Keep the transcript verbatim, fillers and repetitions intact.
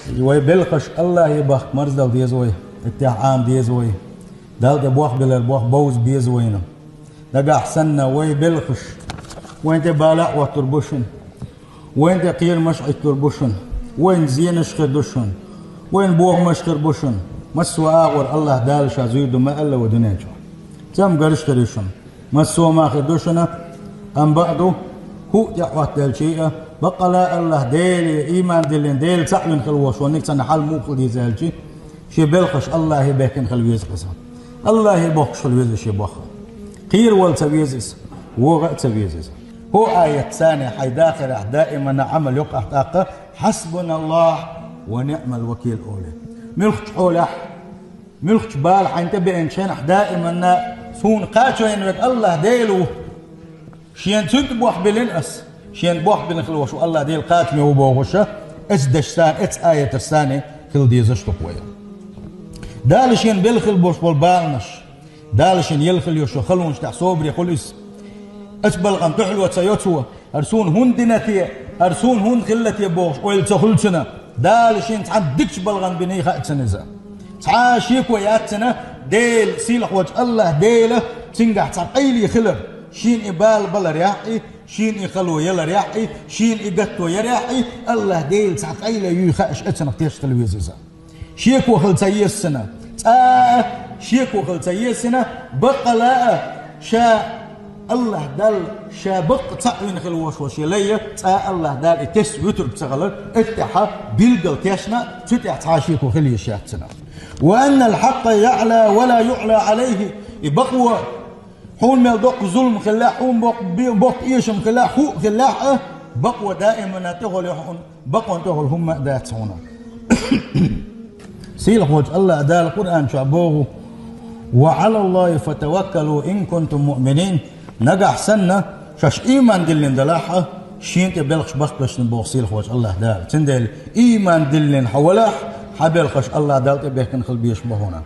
Вай белхаш Аллахье бахка марздала деза вай, иттех Ӏама деза вай. Далла тӀе бохбелар бох бовза беза вайна. Нагахь санна вай белхаш, вайна тӀе бала а оттур бу шуна, вайна тӀе кхерамаш а Ӏиттур бу шуна, вайна зенаш хир ду шуна, вайна бохамаш хир бу шуна. Массо а агӀор Аллахь Дала ша зуьйр ду ма алла вай дунен чу. ЦӀа-м гараш хир ю шуна. Массо а ма хир ду шуна, амма бакъду, хӀуъа тӀехь Ӏоттаделчий а, баккъала а Аллахь Деле иман диллина, Дела цхьаъ вина хила волуш волниг цхьана хьал муха хила деза аьлчи, шен белхаш Аллахье бехкина хила веза иза. Аллахье бохкуш хила веза шен бохам. Кхеравала ца веза иза, вогӀа а ца веза иза. ХӀо аят царна хьайн дахарехь даимана Ӏамал йоккхахь тӀаккха: «Хьасбуналлахь ва ниъмал вакил», – олий. Муьлххачу хьолехь, муьлххачу бала хьайна тӀе беанчу хенахь, даиманна: «Суна кхачо йина верг Аллахь Дела ву. Шена цуьнга бохбелина ас. Шена бохбелина хила волуш ву Аллахь Дела, кхачаме ву», – бохуша, эцу дашца, эцу аяташца хила дезаш ду-кх вай. Дала шена белла хила болуш болу баланаш, Дала шена елла хила йолуш йолу халонаш тӀехь собаре хуьлу иза. Аса балхана дуьхьало ца йо цо, «ХӀара суна хӀунда дина те, хӀара суна хӀунда хилла те?» – бохуш ойла ца хуьлу цуьнан. Дала шена цхьана дикачу балхана биний хаьа цуьнан иза. Цхьа а шеко яц цуьнан, Дела, сийлахьволчу Аллахь Дела цуьнгахь цхьа къайле хилар, шена и бала баларехь а, шена и хало яларехь а, шена и гатто ярехь а, Аллахь Дела цхьа къайле юй хаьаш а цуьнах теш хила веза иза. Шеко хила ца еза цуьнан. ЦӀа а шеко хила ца еза цуьнан, баккъала а ша Аллахь Далла ша баккъа цхьаъ вина хила волуш волу шен лай, цӀа а Аллахь Дала и тесна вуьтург ца хилар, эттехьа билггал тешна, цу тӀехь цхьа а шеко хила езаш яц цуьнан. «Ва аннал хьакъкъа яӀла ва ла юӀла Ӏалайхи», и бакъо, хьуна мел доккха зулам хиллехь, хьуна боккха би-, боккха эшам хиллехь, хӀуъа хиллехь а, бакъо даимана тӀехула ю хьуна, бакъонан тӀехула хӀумма а дац хьуна. Сийлахьволчу Аллахь Дала Къуръан чохь боху: «Ва Ӏалаллахи фатаваккалу ин кунтум муъминин». Нагахь санна, шаьш ийман диллина далахь а, шена тӀе белхаш баккхалаш бу боху сийлахьволчу Аллахь Дала. Цундела ийман диллина хьо валахь, хьан белхаш Аллахь Далла тӀе бехкина хила безаш бу хьуна.